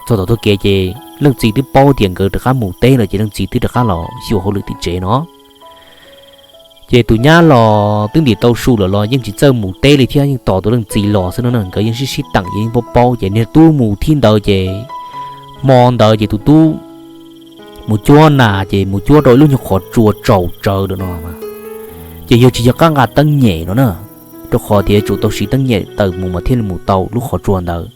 txog tom tog kev ces leej txiv twb paub tias nkawd rov qab mus teb lawm ces leej txiv twb rov qab los xyuas hauj lwm tim tsev no. Ces tus nyab los twb ntim tau su lawm los yeej tsis txawj mus teb li thiab, yeej tos tus leej txiv los xwb no na, nkawd yeej sib sib teem ces yeej paub paub ces niag tub mus thib ntawd ces hmo ntawd ces tus tub mus cuab nas ces mus cuab rau ib lub nyuag qhov tsua tsaus tsawv lawm no, ces yog tsis yog qab nqa teeb nyem no na, rau qhov tias tsum tau siv teeb nyem taws mus mas thiaj li mus tau lub qhov tsua ntawd.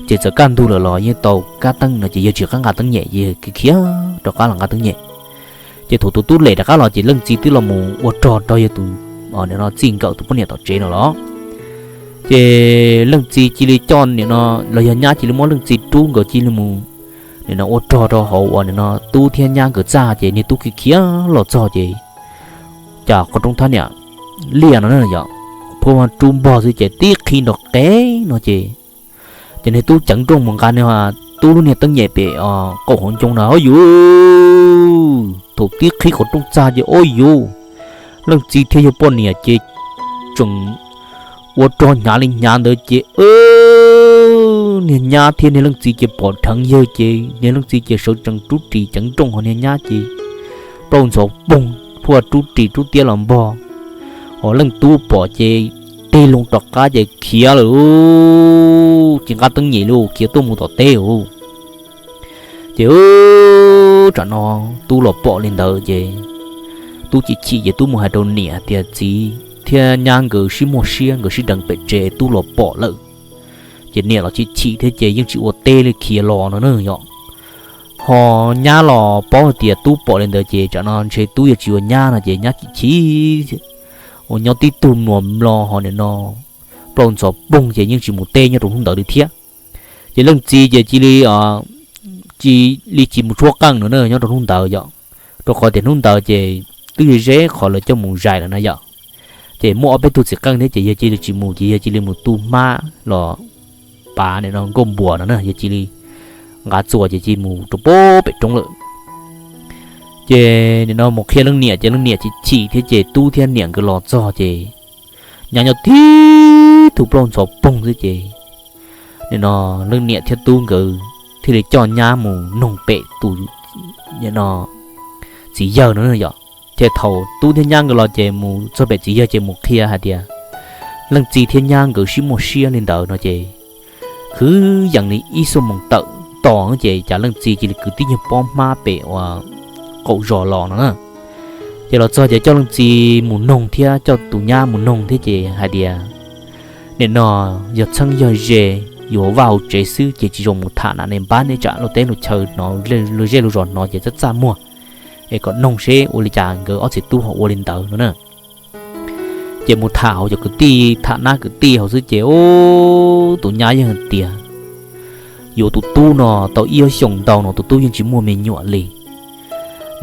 Ces txawm kaj ntug lawm los yeej tau kab teeb no ces yog tsis qab nqa teeb nyem ces khiav rov qab los nqa teeb nyem. Ces thaum tus tub lem rov qab los ces leej txiv twb los mus ua rog rau yog tus txij nkawm tus poj niam tom tsev no los. Ces leej txiv cia li coj nim no, los yog nyab cia li muab leej txiv rub nkawd cia li mus nim no ua rog rau hauv uas nim no tub thiab nyab nkawd txaj ces niag tub khiav khiav los txog ces cas qhov rooj thab niam liaj no na yom, phuab rub npog xwb ces tib qhi nrov qev no ces, ces niag tub ceev nrooj mus nqa niag tub lub niag teeb nyem pem qaum hauv ncoo na, o yuv, thaum tib qhi qhov rooj txaj ces o yuv, leej txiv thiab yawg poj niam ces tseem ua rog hnyav li hnyav ntawd ces niag nyab thiab niag leej txiv ces pom dheev yawg ces niag leej txiv ces sawv tsees rub ris ceev nrooj ho niag nyab ces plaub ntxhov poog phuaj rub ris rub tiab los npog, ho leej tub pom ces tig loo rov qab ces khiav lawm, tsis nqa teeb nyem li, khiav tuaj mus tom teb ub. Ces tsam no tub los pom li ntawd ces tub chim chim ces tub mus hais rau niam tias txiv thiab nyab nkawd sib muaj siab nkawd sib deev pem tsev tub los pom lawm. Ces niam los chim chim thiab ces yeej tsis ua teb li khiav los no na yom. Ho nyab los paub hais tias tub pom li ntawd ces tsam no ntshe tub yuav tsis yuav nyab no ces nyab chim chim ua nyob tib tug mluas mlo ho nim no plaub ntxhov poog ces yeej tsis mus teb nyob rau hnub ntawd li thiab. Ces leej txiv ces cia li cia li tsis mus tshuab qeej no na nyob rau hnub ntawd yom, rau qhov tias hnub ntawd ces twb ze ze qhov lawv coj mus zais lawm na yom. Ces muaj ob peb tug txiv qeej thiab ces yawg cia li tsis mus ces yawg cia li mus tu hmab los pav nim no nkauj npuas no na, yawg cia li nqa txuas ces cia li mus rau pem roob lawm. Ces nim no mus qhia leej niam ces leej niam chim chim thiab ces tub thiab niam nkawd los txog ces nyab nyob tib tug plaub ntxhov poog xwb ces nim no leej niam thiab tub nkawd thiaj li coj nyab mus noog pem tus txiv yawg no yom. Ces thaum tub thiab nyab nkawd los ces mus txog pem txiv yawg ces mus qhia hais tias leej txiv thiab nyab nkawd sib muaj siab li ntawd no ces kwv yees li ib xuab moos tawm tos ces cas leej txiv cia li kwv tib nyuag pob hmab pem uas qaum zos los no na. Ces los txog ces coj leej txiv mus noog thiab coj tus nyab mus noog thiab ces hais tias nim no yog txheeb yog ze yuav vaj hauv tsev xwb ces tsis zoo mus tham na, nej npab nej tsam luag teb luag chaw hnov, luag zej luag zos hnov ces txaj txaj muag, es kom noog seb ua li cas nkawd ob txiv tub ho ua li ntawd no na. Ces mus tham hauv cov kwv tij tham nab kwv tij hauv xwb ces tus nyab yeej hais tias yuav tus tub no tau ib ob xyoos ntau no tus tub yeej tsis muaj me nyuam li.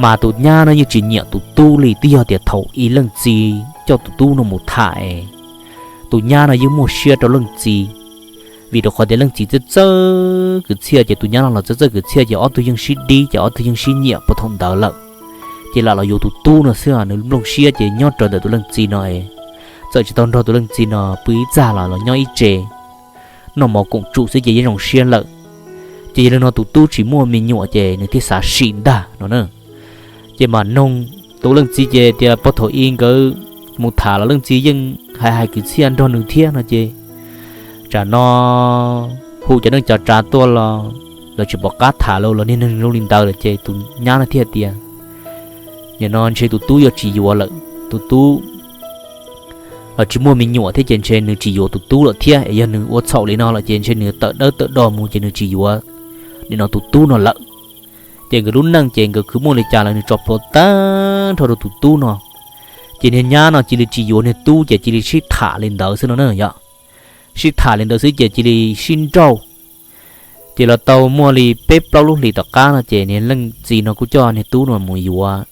Mas tus nyab no yeej tsis nyiam tus tub li, twb yog tias thaum ub leej txiv coj tus tub no mus tham es tus nyab no yeej muaj siab rau leej txiv, vim rau qhov tias leej txiv txawj txawj kwv txhiaj ces tus nyab no los txawj txawj kwv txhiaj ces ob tug yeej sib dib ces ob tug yeej sib nyiam puag thaum ntawd lawm. Ces lam los yuav tus tub no xwb nws nplooj siab ces nyob raws ntawm tus leej txiv no es txawm tsis tau nrog tus leej txiv no pw ib txaj los los nyob ib tsev noj mov koom tsum xwb ces yeej zoo siab lawm. Ces yog li no tus tub tsis muaj me nyuam ces nws thiaj xav sim ntag no na. Ces mam noog tus leej txiv ces tias puag thaum ub nkawd mus tham los leej txiv yeej hais hais kwv txhiaj nrog nws thiab no ces tsam no hu cov neej cov tsav tuaj los lawv tsis pom qab tham los los niag neeg zoo li ntawd lawm ces tus nyab no thiaj tias nim no ntshe tus tub yuav tsis yuav lawm, tus tub tsis muaj me nyuam thiab ces ntshe nws tsis yuav tus tub lawm thiab es yog nws ua txhaum li no lawm ces ntshe nws tawm dawb tawm do mus ces nws tsis yuav nim no tus tub no lawm. Ces nkawd lub neej ces nkawd khwv muaj li cas los nws tso plhuav tag nrho rau tus tub no. Ces niag nyab no cia li tsis yuav niag tub ces cia li sib tham li ntawd xwb no na yom. Sib tham li ntawd xwb ces cia li sib nrauj. Ces los tau muaj li peb plaub lub hlis tom qab no ces niag leej txiv no kuj coj niag tub no mus yuav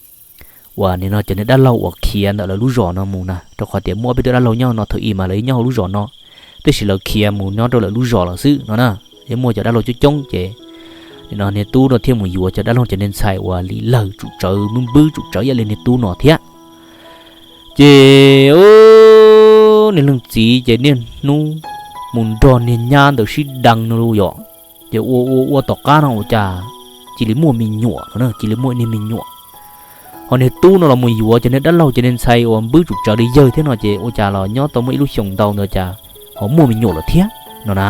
uas nim no cov niag dab laug uas khiav ntawm lawv lub zos no mus na, rau qhov tias muaj ob peb tug dab laug nyob no thaum ub mas lawv nyob hauv lub zos no, tab sis lawv khiav mus nyob rau lawv lub zos lawm xwb no na. Yeej muaj cov dab laug coob coob ces nim no niag tub no thiaj mus yuav cov dab laug cov niag ntxhais uas lim lawg tsum tsawv, npwb npwb tsum tsawv ib yam li niag tub no thiab. Ces niag leej txiv ces niaj hnub mus nrog niag nyab ntawd sib deev no los yom. Ces ua ua ua tom qab no ua cas cia li muaj me nyuam no, cia li muaj niag me nyuam. Ho niag tub no los mus yuav cov niag dab laug cov niag ntxhais uas npwb tsum tsawv li yawg thiab no ces ua cas los nyob tau muaj ib lub xyoos ntau ntawd cas ho muaj me nyuam lawm thiab no na.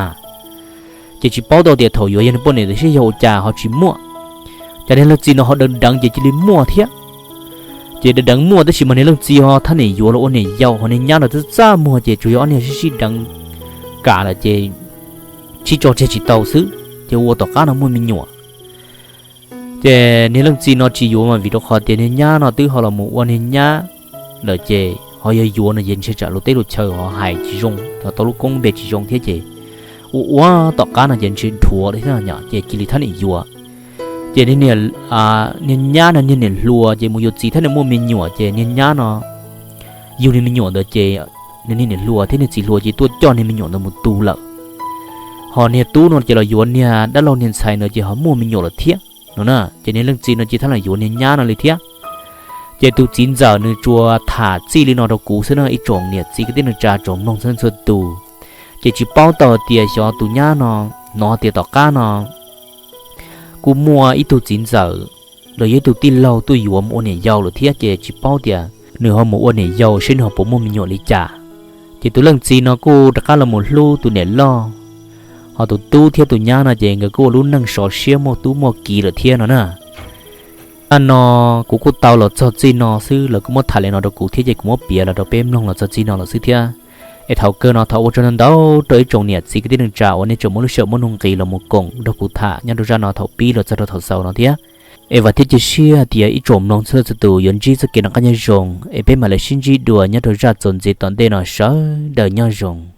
Ces tsis paub tau tias thaum yuav yog niag poj niam tiam sis yog ua cas ho tsis muaj. Ces niag leej txiv no ho deev deev ces cia li muaj thiab. Ces deev deev muaj tab sis mas niag leej txiv ho thab niam yuav los ua niam yau, ho niag nyab no twb txaj muag ces tsuas yog ob niag sib sib deev kam lawm ces sib tso tseg tsis tau xwb ces ua tom qab no muaj me nyuam. Ces niag leej txiv no tsis yuav mas vim rau qhov tias niag nyab no twb ho los mus ua niag nyab lawm ces ho yog yuav no ces ntshe tsam luag teb luag chaw ho hais tsis zoo, ho tau lub koob npe tsis zoo thiab ces ua ua tom qab no ces ntshe dhuav li thiab no ces cia li thab niam yuav. Ces niag nyab no niag niam hluas ces mus yuav txiv thiab nws muaj me nyuam ces niag nyab no yug niag me nyuam ntawd ces nws niag niam hluas thiab niag txiv hluas ces tuaj coj niag me nyuam ntawd mus tu lawm. Ho niag tub no ces los yuav niag dab laug niag ntxhais ntawd ces ho muaj me nyuam lawm thiab no na. Ces niag leej txiv no ces thiaj los yuav niag nyab no li thiab. Ces tus txiv ntxawm nws tsuas tham txij li no rau kuv xwb na ib tsoom niam txiv kwv tij neej tsa tsoom mloog txhua txhua tus. Ces tsis paub tau tias xyov tus nyab no, hnov tias tom qab no kuj muaj ib tug txiv ntxawm los yog ib tug tij laug tuaj yuav mus ua niam yau lawm thiab ces tsis paub tias nws ho mus ua niam yau seb nws ho puas muaj me nyuam li cas. Ces tus leej txiv no kuj rov qab los mus hlub tus niam loj, ho tus tub thiab tus nyab no ces nkawd kuj ua lub neej sov siab muaj tub muaj kiv lawm thiab no na. Zaj no kuv kuj tau los txog txij no xwb, lawv kuj muab tham li no rau kuv thiab ces kuv muab piav los rau peb mloog los txog txij no lawm xwb thiab. Es thaum kawg no thov ua tsaug ntau ntau rau ib tsoom niam txiv kwv tij neej tsa uas nej tseem muaj lub sij hawm muaj nuj nqis los mus koom nrog kuv tham nyob rau zaj no thaum pib los txog rau thaum xaus no thiab. Es vam thiab cia siab hais tias ib tsoom mloog txhua txhua tus yuav ntsib txoj kev noj qab nyob zoo, es peb mam li sib ntsib dua nyob rau zaj txuas ntxiv tom ntej no, sawv daws nyob zoo.